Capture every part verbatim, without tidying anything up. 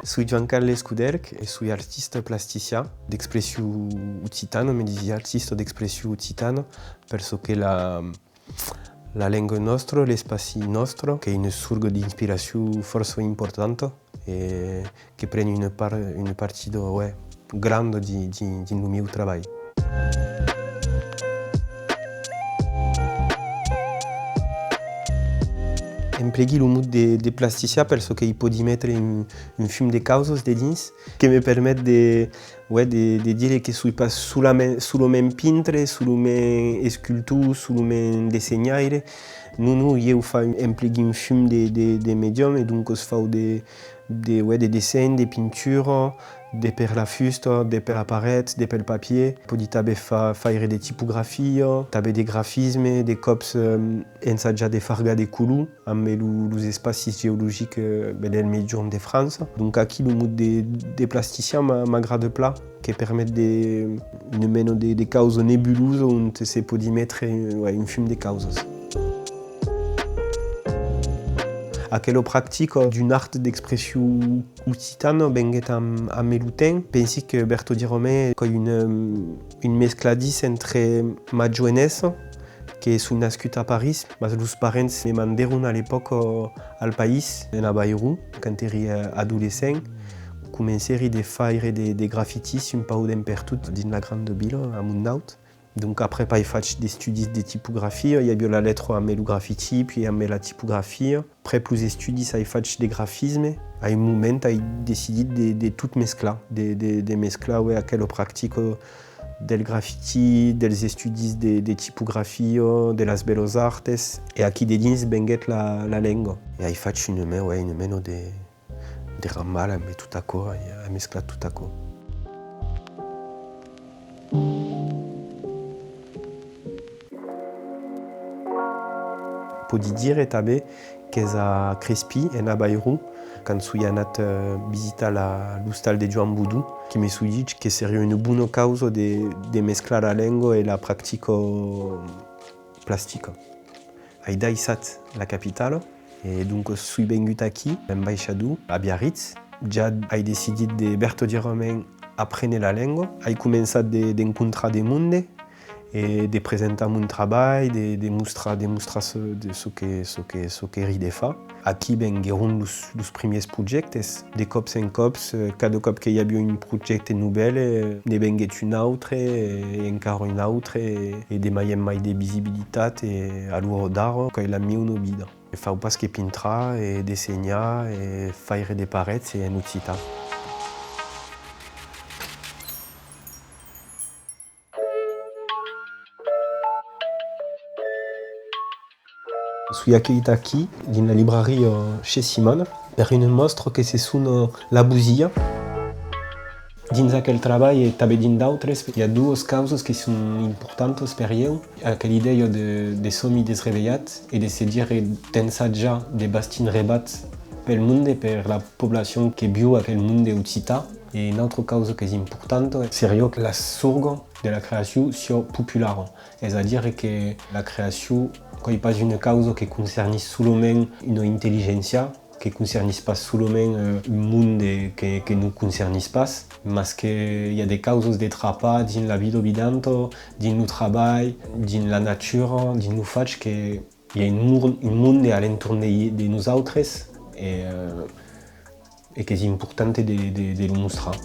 Soi Joan-Carles Couderc e soi artista plastician d'expression occitana, me disi artista d'expression occitana, per çò que la, la lenga nòstra, l'espaci nòstre, qu'ei una sorga d'inspiracion fòrça importanta e que pren una part, una partida, ouais, granda di, di, dins lo mieu trabalh. Emplegui lo mot de, de plastician per çò que i pòdi metre un, un fum de causas dedins, que me permet de, ouais, de, de dire que soi pas solament, solament pintre, solament escultor, solament dessenhaire. Non, non, ieu fau, emplegui un fum de, de, de medium e doncas fau de, de, ouais, de dessenh, de pintura, de per la fusta, de per la paret, de pel papier. Pòdi tanben fa-, faire de tipografia, tanben de grafisme, de còps, eh, ensajar de fargar de color ambe lo, los espacis geologics, eh, ben, del Miègjorn de França. Donc aquí lo mot de, de plastician m'a-, m'agrada plan, que permet de, una mena de, de causa nebulosa ont se pòdi metre, ouais, un fum de causas. Aquela practica d'un art d'expression occitana venguèt amb, amb lo temps. Pensi que Bertòdi Romain qu'ei un, un mescladís entre ma joenessa, que soi nascut a París, mas los parents me mandèron a l'epòca al país, en Avairon, quand èri, eh, adolescent. Comencèri de faire de, de grafitis un pauc d'en pertot dins la granda vila, amont naut. Donc, aprèp ai fach d'estudis de tipografia, i aviá la letra ambe lo grafiti, puèi ambe la tipografia. Aprèp los estudis ai fach de grafisme. A un moment ai decidit de, de tot mesclar, de, de, de mesclar, ouais, aquela practica del grafiti, dels estudis de, de tipografia, de las bèlas artes. E aquí dedins venguèt la, la lenga. E ai fach una me-, ouais, una mena de, de rambalh ambe tot aquò, ai, ai mesclat tot aquò. Pòdi dire tanben qu'es a Crespin, en Avairon, quand soi anat, eh, visitar la, l'ostal de Joan Bodon, que me soi dich que seriá una bona causa de, de mesclar la lenga e la practica plastica. Ai daissat la capitala e donc soi vengut aquí, en baishador, a Biarritz. Ja ai decidit de vertadièrament aprene la lenga. Ai començat de, d'encontrar de monde e de presentar mon trabalh, de, de mostrar, de mostrar çò, de çò que, çò que, çò qu'èri de far. Aquí venguèron los, los primièrs projèctes. De còps en còps, eh, cada còp que i aviá un projècte novèl, eh, ne venguèt un autre, eh, e encara un autre, e, e de mai en mai de visibilitat, e a l'ora d'ara, qu'ei la miuna vida. E fau pas que pintrar e dessenhar e faire de parets e en occitan. Soi aculhit aquí, dins la librariá Chez Simone, per una mòstra que se sona La Bosia. Dins aquel trabalh e tanben dins d'autres, i a doas causas que son importantas per ieu. Aquela idèia de, de sòmi desrevelhat e de se dire d'ensajar de bastir un rebat pel monde, per la poblacion que viu aquel monde occitan. E una autra causa qu'es importanta seriá que la sorga de la creacion siá populara. Es a dire que la creacion qu'ei pas una causa que concernís solament una intelligéncia, que concernís pas solament, eh, un monde que, que non concernís pas, mas que i a de causas de trapar dins la vida vidanta, dins lo trabalh, dins la natura, dins lo fach que i a un mon-, un monde a l'entorn de, de nosautres e, eh, e qu'es important de, de, de lo mostrar.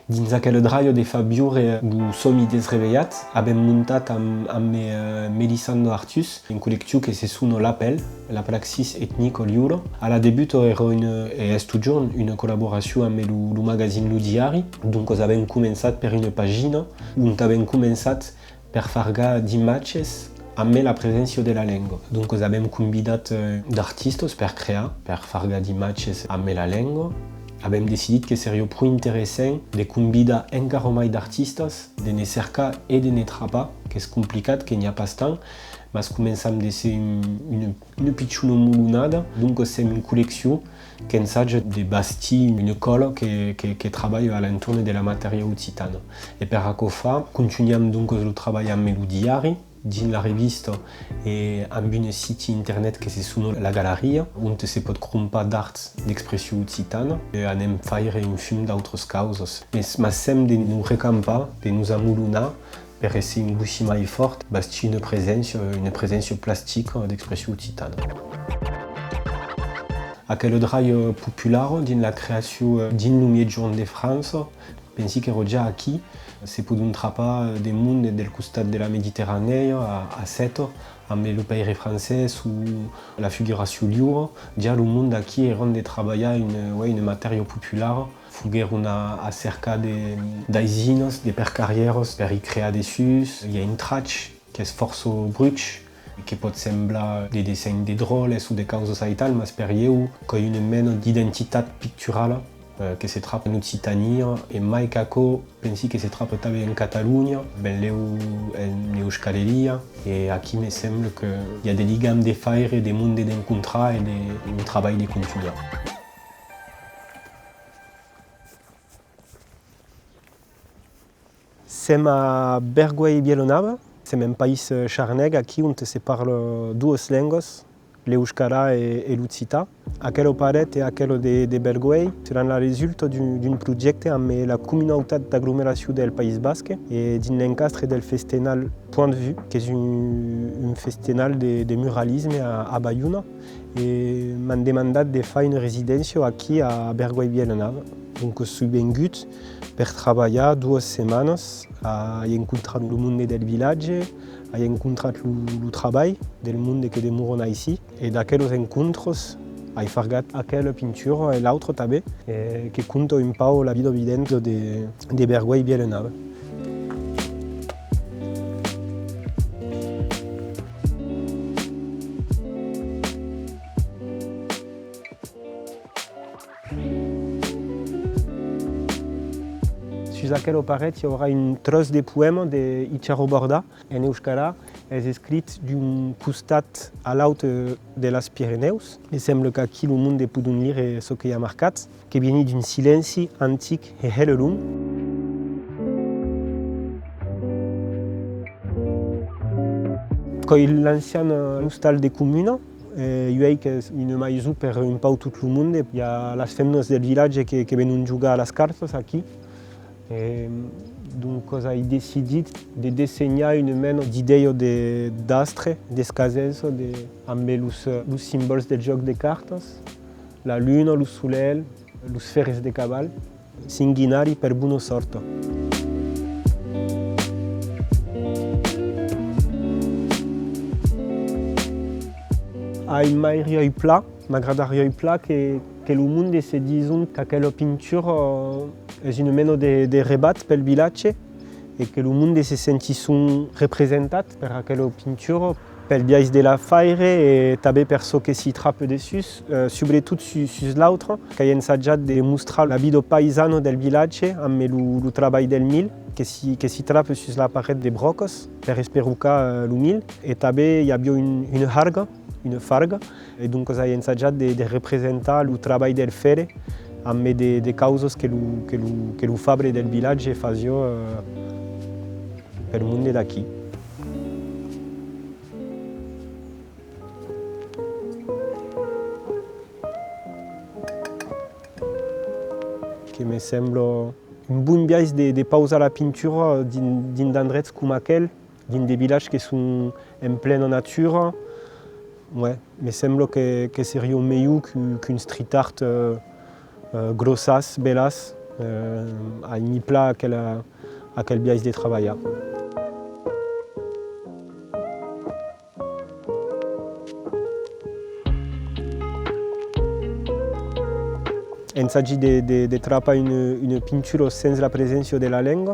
Dins aquela dralha de far viure lo sòmi desrevelhat, avèm montat amb, amb, eh, Melissandre Artus un collectiu que se sona L'Apèl, la praxis etnica liura. A la debuta èra una, e es totjorn, una collaboracion amb lo, lo magazine Lo Diari. Doncas avèm començat per una pagina ont avèm començat per fargar d'imatges amb la preséncia de la lenga. Doncas avèm convidat, eh, d'artistas per crear, per fargar d'imatges amb la lenga. Avèm decidit que seriá pro interessant de convidar encara mai d'artistas, de ne cercar e de ne trapar, qu'es complicat, que n'i a pas tant, mas començam de ser un, una, una pichona molonada. Doncas sèm una colleccion Qu'ensaja de bastir una còla que, que, que trabalha a l'entorn de la matèria occitana. E per aquò far, contunham doncas lo trabalh amb lo diari, dins la revista e amb un siti internet que se sona La Galeria, ont se pòt crompar d'arts d'expression occitana. E anem faire un fum d'autras causas. Mes, mas sèm de nos recampar, de nos amolonar, per èsser un bocin mai fòrt, bastir una preséncia, una preséncia plastica d'expression occitana. Aquela dralha populara dins la creacion, dins lo Miègjorn de França, pensi qu'èra ja aquí. Se pòdon trapar de monde del costat de la Mediterranèa, a, a Sèta, amb lo Pèire Francés o la Figuracion Liura. Ja lo monde aquí èran de trabalhar una, ouais, una matèria populara. Foguèron a, a cercar de, d'aisinas, de percarièras per i crear dessús. I a un trach qu'es fòrça bruch, que pòt semblar de dessenhs de dròlles o de causas aital, mas per ieu qu'ei una mena d'identitat picturala, eh, que se trapa en Occitània, e mai qu'aquò, pensi que se trapa tanben en Catalonha, benlèu en Euskal Herria, e aquí me sembla que i a de ligams de faire, de monde d'encontrar e de, un trabalh de contunhar. Sèm a Bergüei-Vielhenave, sèm en país, eh, charnèc, aquí ont se parla doas lengas, l'euskara e, e l'occitan. Aquela paret e aquela de, de Bergüei seràn la resulta d'un, d'un projècte amb la comunautat d'aglomeracion del País Basc e dins l'encastre del festenal Point de Vue, qu'es un, un festenal de, de muralisme a, a Baiona. E m'an demandat de far una residéncia aquí a Bergüei-Vielhenave. Donc, soi vengut per trabalhar doas setmanas, ai encontrat lo monde del vilatge, ai encontrat lo, lo trabalh del monde que demoran aicí, e d'aquelos encontres ai fargat aquela pintura e l'autra tanben, eh, que conta un pauc la vida videnta de, de Bergüei-Vielhenave. Sus aquela paret i aurà un tròç de poèma de Itxaro Borda en euskara. Es escrit d'un costat a l'aute de las Pirenèus. Me sembla qu'aquí lo monde pòdon lire çò que i a marcat, que vieni d'un silenci antic e hèlelong. Qu'ei l'ancian, eh, ostal de comuna, e uèi qu'es una maison per un pauc tot lo monde. I a las femnas del vilatge que, que venon jogar a las cartas aquí. E, doncas, ai decidit de dessenhar una mena d'idèia de, d'astre, d'escasença, de, ambe los, los simbòls del jòc de cartas, la luna, lo solelh, los fèrres de caval. Sanguinari per bona sòrta. Aimariái plan, m'agradariái plan que, que lo monde se dison qu'aquela pintura, eh, es una mena de, de rebat pel vilatge e que lo monde se sentisson representat per aquela pintura, pel biais de la faire e tanben per çò que s'i trapa dessús, eh, subretot su-, sus l'autre, qu'ai ensajat de mostrar la vida païsana del vilatge ambe lo, lo trabalh del milh, que s'i, que s'i trapa sus la paret de bròcas per esperocar, eh, lo milh. E tanben i aviá un, una harga, una farga, e doncas ai ensajat de, de representar lo trabalh del fèrre ambe de, de causas que lo, que lo, que lo fabre del vilatge fasiá, eh, pel monde d'aquí. Que me sembla un bon biais de, de pausar la pintura dins, dins d'endrets coma aquel, dins de vilatges que son en plena natura. Ouais, me sembla que, que seriá melhor qu'u-, qu'un street art, eh, eh, grossàs, belàs. Eh, aimi plan aquel, aquel biais de trabalhar. Ensagi de, de, de trapar una, una pintura sens la preséncia de la lenga,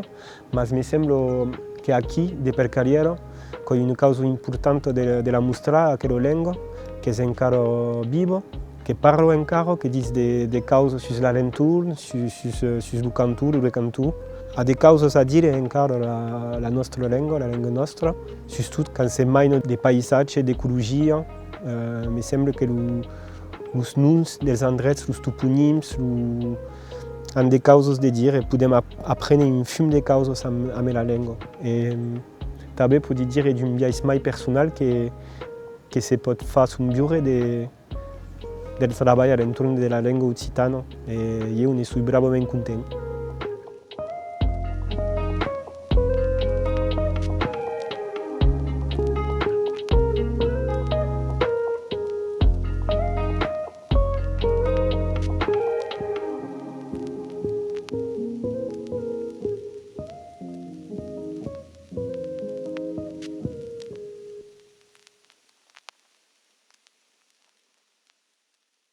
mas me sembla que aquí, de per carrièra, qu'ei una causa importanta de, de la mostrar, aquela lenga, qu'es encara viva, que parla encara, que ditz de, de causas sus l'alentorn, sus, sus, eh, sus lo canton, lo recanton. A de causas a dire encara la, la nòstra lenga, la lenga nòstra, sustot quand se maina de païsatge, d'ecologia. Eh, me sembla que lo, Los noms dels endrets, los toponims, lo, an de causas de dire, e podèm ap-, aprene un fum de causas amb, amb la lenga. E, tanben pòdi dire d'un biais mai personal que, que se pòt far son viure de, del trabalh a l'entorn de la lenga occitana, e ieu ne soi bravament content.